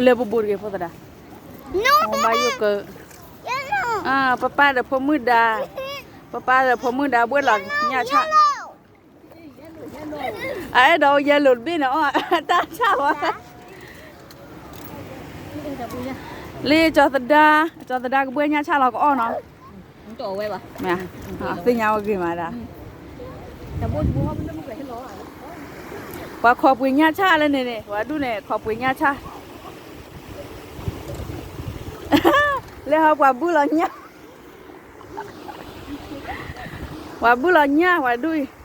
လဲၤပူၤဘိၣ်တဂ့ၤ ဖိသဒါ, ဘၣ်ယိၣ်က, ပပၢ်ဒီးဖိမုၣ်ဒါ, ပပၢ်ဒီးဖိမုၣ်ဒါဘှ့ၣ်လီၤညၣ်ဆၣ်, အအဲၣ်ဒိး yellow တဘ့ၣ်န့ၣ်အီၣ်, တၢ်ဆၣ်လီၤ, လၢကၠီသဒါ, ကၠီသဒါကဘှ့ၣ်ညၣ်ဆၣ်လီၤကအီၣ်နီၤ, သ့ၣ်ညါဝဲဂ့ၤမးဒၣ်, ပှၤခိးပှ့ၤညၣ်ဆၣ်လၢန့ၣ်န့ၣ် ပှၤဒူၣ်န့ၣ် ခိးပှ့ၤညၣ်ဆၣ်, လဲၤဟီပှၤဘုၣ်လီၤညၣ်, ပှၤဘုၣ်လီၤညၣ် ပှၤဒူၣ်အံၤ,